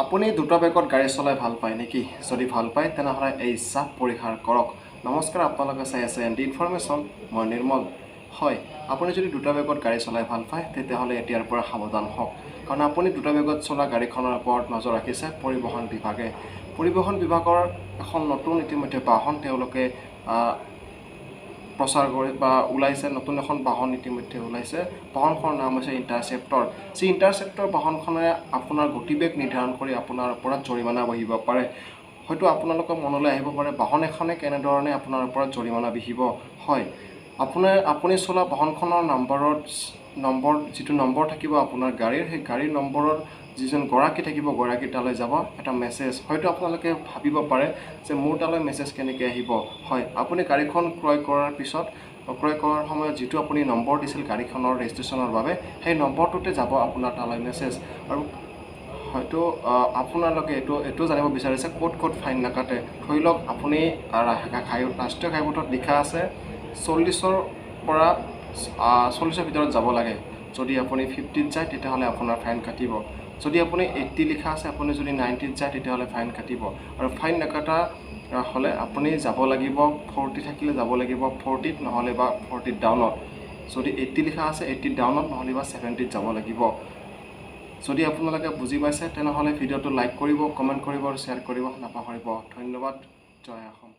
আপুনি দ্ৰুতবেগত গাড়ী চলাই ভাল পায় নেকি? যদি ভাল পায়, তেনেহ'লে এই ইচ্ছা পৰিহাৰ কৰক। নমস্কাৰ, আপোনালোকে চাই আছে এন ডি ইনফৰমেশ্যন, মই নিৰ্মল। হয়, আপুনি যদি দ্ৰুতবেগত গাড়ী চলাই ভাল পায়, তেতিয়াহ'লে এতিয়াৰ পৰা সাৱধান হওক। কাৰণ আপুনি দ্ৰুতবেগত চলা গাড়ীখনৰ ওপৰত নজৰ ৰাখিছে পৰিবহণ বিভাগে। পৰিবহণ বিভাগৰ এখন নতুন ইতিমধ্যে বাহন তেওঁলোকে প্ৰচাৰ কৰি বা ওলাইছে। নতুন এখন বাহন ইতিমধ্যে ওলাইছে। বাহনখনৰ নাম হৈছে ইণ্টাৰচেপ্টৰ। যি ইণ্টাৰচেপ্টৰ বাহনখনে আপোনাৰ গতিবেগ নিৰ্ধাৰণ কৰি আপোনাৰ ওপৰত জৰিমনা বহিব পাৰে। হয়তো আপোনালোকৰ মনলৈ আহিব পাৰে, বাহন এখনে কেনেধৰণে আপোনাৰ ওপৰত জৰিমনা বিহিব? হয়, আপুনি চলোৱা বাহনখনৰ নম্বৰত নম্বৰ যিটো নম্বৰ থাকিব আপোনাৰ গাড়ীৰ, সেই গাড়ীৰ নম্বৰৰ যিজন গৰাকী থাকিব, গৰাকীৰ তালৈ যাব এটা মেছেজ। হয়তো আপোনালোকে ভাবিব পাৰে যে মোৰ তালৈ মেছেজ কেনেকৈ আহিব? হয়, আপুনি গাড়ীখন ক্ৰয় কৰাৰ পিছত, ক্ৰয় কৰাৰ সময়ত যিটো আপুনি নম্বৰ দিছিল গাড়ীখনৰ ৰেজিষ্ট্ৰেশ্যনৰ বাবে, সেই নম্বৰটোতে যাব আপোনাৰ তালৈ মেছেজ। আৰু হয়তো আপোনালোকে এইটো জানিব বিচাৰিছে, ক'ত ক'ত ফাইন নাকাটে? ধৰি লওক, আপুনি ৰাষ্ট্ৰীয় ঘাইপথত লিখা আছে 40ৰ পৰা 40ৰ ভিতৰত যাব লাগে। যদি আপুনি 50ত যায়, তেতিয়াহ'লে আপোনাৰ ফাইন কাটিব। যদি আপুনি 80 লিখা আছে, আপুনি যদি 90ত যায়, তেতিয়াহ'লে ফাইন কাটিব। আৰু ফাইন নকটা হ'লে আপুনি যাব লাগিব, 40 থাকিলে যাব লাগিব 40ত, নহ'লে বা 40ত ডাউনত। যদি 80 লিখা আছে, 80ত ডাউনত, নহ'লে বা 70ত যাব লাগিব। যদি আপোনালোকে বুজি পাইছে, তেনেহ'লে ভিডিঅ'টো লাইক কৰিব, কমেণ্ট কৰিব আৰু শ্বেয়াৰ কৰিব নাপাহৰিব। ধন্যবাদ। জয় অসম।